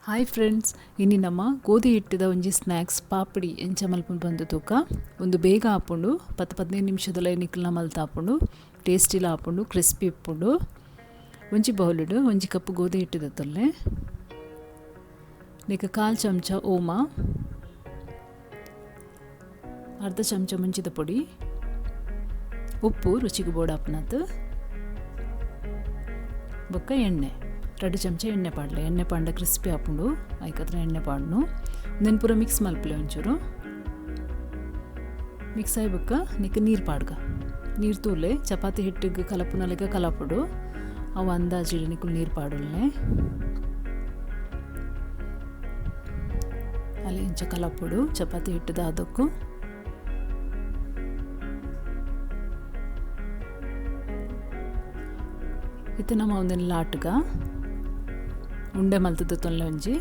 Hi friends, ಇನ್ನಿ ನಮ್ಮ ಗೋಧಿ ಹಿಟ್ಟಿದ ಒಂಜಿ ಸ್ನ್ಯಾಕ್ಸ್ ಪಾಪಡಿ ಎಂಚ ಮಲ್ಪುಂಡು ಬಂದು ತೂಕ ಒಂದು ಬೇಗ ಆಪುಂಡು 10-15 ನಿಮಿಷದಲ್ಲ ನಿಕ್ಲನ ಮಲ್ತ ಆಪುಂಡು ಟೇಸ್ಟಿಲ ಆಪುಂಡು ಕ್ರಿಸ್ಪಿ ಇಪ್ಪುಂಡು. ಒಂಜಿ ಬೌಲುಡು ಒಂಜಿ ಕಪ್ ಗೋಧಿ ಹಿಟ್ಟಿದ ತೊಲ್ಲೆ ನಿಕ 1/4 ಚಮಚ ಓಮ, 1/2 ಚಮಚ ಮುಂಚಿದ ಪೊಡಿ, ಉಪ್ಪು ರುಚಿಗೆ ಬೋಡಾಪನತ್, ಬೊಕ್ಕ ಎಣ್ಣೆ 2 ಚಮಚ ಎಣ್ಣೆ ಪಾಡಲೆ. ಎಣ್ಣೆ ಪಾಂಡ ಕ್ರಿಸ್ಪಿ ಆಪುಂಡು ಐಕತ್ರ ಎಣ್ಣೆ ಪಾಡ್ನು then ಪೂರ ಮಿಕ್ಸ್ ಮಲ್ಪಲೆ. ಒಂಚೂರು ಮಿಕ್ಸ್ ಆಯಿ ಬೊಕ್ಕ ನಿಕ್ಕ ನೀರು ಪಾಡ್ಗ ನೀರು ತೂಲೆ ಚಪಾತಿ ಹಿಟ್ಟಿಗೆ ಕಲಪುನಲೆಗ ಕಲಪುಡು ಅವು ಅಂದಾಜು ನಿಕ್ಕುಲು ನೀರು ಪಾಡಲ್ನೆ ಅಲ್ಲಿ ಇಂಚ ಕಲಪುಡು ಚಪಾತಿ ಹಿಟ್ಟದ ಅದಕ್ಕೂ ಇತ್ತೆ ನಮ್ಮ ಒಂದಿನ ಲಾಟ್ಗ ಉಂಡೆ ಮಲ್ತದ ತೊಲ್ಲೆ ಒಂಜಿ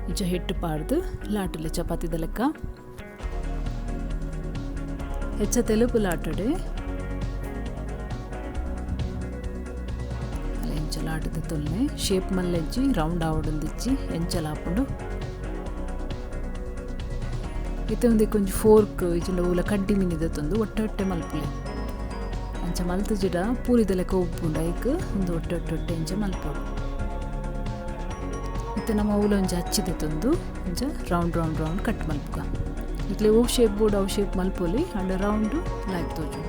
ಇಂಚ ಹಿಟ್ಟು ಪಾಡ್ದು ಲಾಟಲೆ ಚಪಾತಿದ ಲೆಕ್ಕ ಹೆಚ್ಚ ತೆಲುಪು ಲಾಟಡೆ ಅಲ್ಲ ಎಂಚ ಲಾಟದ ತೊಲ್ಲೆ ಶೇಪ್ ಮಲ್ಲೆಜ್ಜಿ ರೌಂಡ್ ಆವಡೊಂದಿಜ್ಜಿ ಎಂಚ ಲಾಪುಂಡು. ಇತ್ತೆ ಒಂದು ಕೊಂಚ ಫೋರ್ಕ್ ಇಜ್ಜಿಂಡ ಊಲ ಕಡ್ಡಿ ಮಿನಿದ ತೊಂದು ಒಟ್ಟೆ ಒಟ್ಟೆ ಮಲ್ಪುಲೆ ಅಂಚ ಮಲ್ತು ಜಿಡ ಪೂರಿದ ಲೆಕ್ಕ ಉಪ್ಪುಂಡು ಐಕ್ ಒಂದು ಒಟ್ಟೆ ಒಟ್ಟೆ ಒಟ್ಟೆ ಎಂಚ ಮಲ್ಪೊಡು. ಇತ್ತೆ ನಮ್ಮ ಊಲ ಒಂಜಿ ಹಚ್ಚಿದೆ ತಂದು ಒಂಜ round round round cut ಮಲ್ಪುಗ ಇಟ್ಲೆ ಓ ಶೇಪ್ ಬೋರ್ಡ್ ಅವು ಶೇಪ್ ಮಲ್ಪೊಲಿ and round like ತೋಜು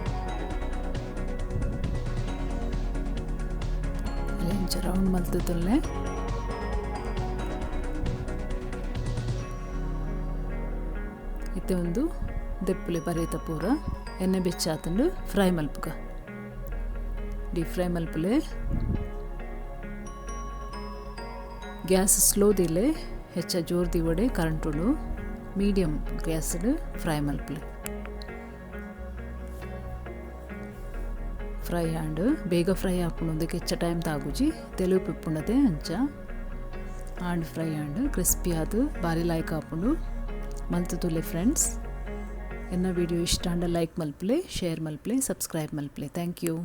ಇಂಚ ರೌಂಡ್ ಮಲ್ತು ತೊಲ್ಲೆ. ಇತ್ತೆ ಒಂದು ದೆಪ್ಪುಲೆ ಬರೇತ ಪೂರ ಎಣ್ಣೆ ಬೆಚ್ಚಾತಂಡು ಫ್ರೈ ಮಲ್ಪುಗ ಡೀಪ್ ಫ್ರೈ ಮಲ್ಪುಲೆ. ಗ್ಯಾಸ್ ಸ್ಲೋ ದಿಲೆ ಹೆಚ್ಚ ಜೋರು ದಿವಡೆ ಕರೆಂಟುಂಡು medium gas fry ಮಲ್ಪುಲೆ. Fry and ಬೇಗ ಫ್ರೈ ಆಪುಂಡು ಹೆಚ್ಚ ಟೈಮ್ ತಾಗುಜಿ ತೆಲುಪು ಇಪ್ಪುಂಡತೆ ಅಂಚ and fry and crispy ಆದು ಬಾರಿ ಲೈಕ್ ಆಪುಂಡು ಮಲ್ತು ತುಲೆ ಫ್ರೆಂಡ್ಸ್. ಎನ್ನ ವಿಡಿಯೋ ಇಷ್ಟ ಅಂಡ ಲೈಕ್ ಮಲ್ಪುಲೆ, ಶೇರ್ ಮಲ್ಪುಲೆ, ಸಬ್ಸ್ಕ್ರೈಬ್ ಮಲ್ಪುಲೆ. Thank you.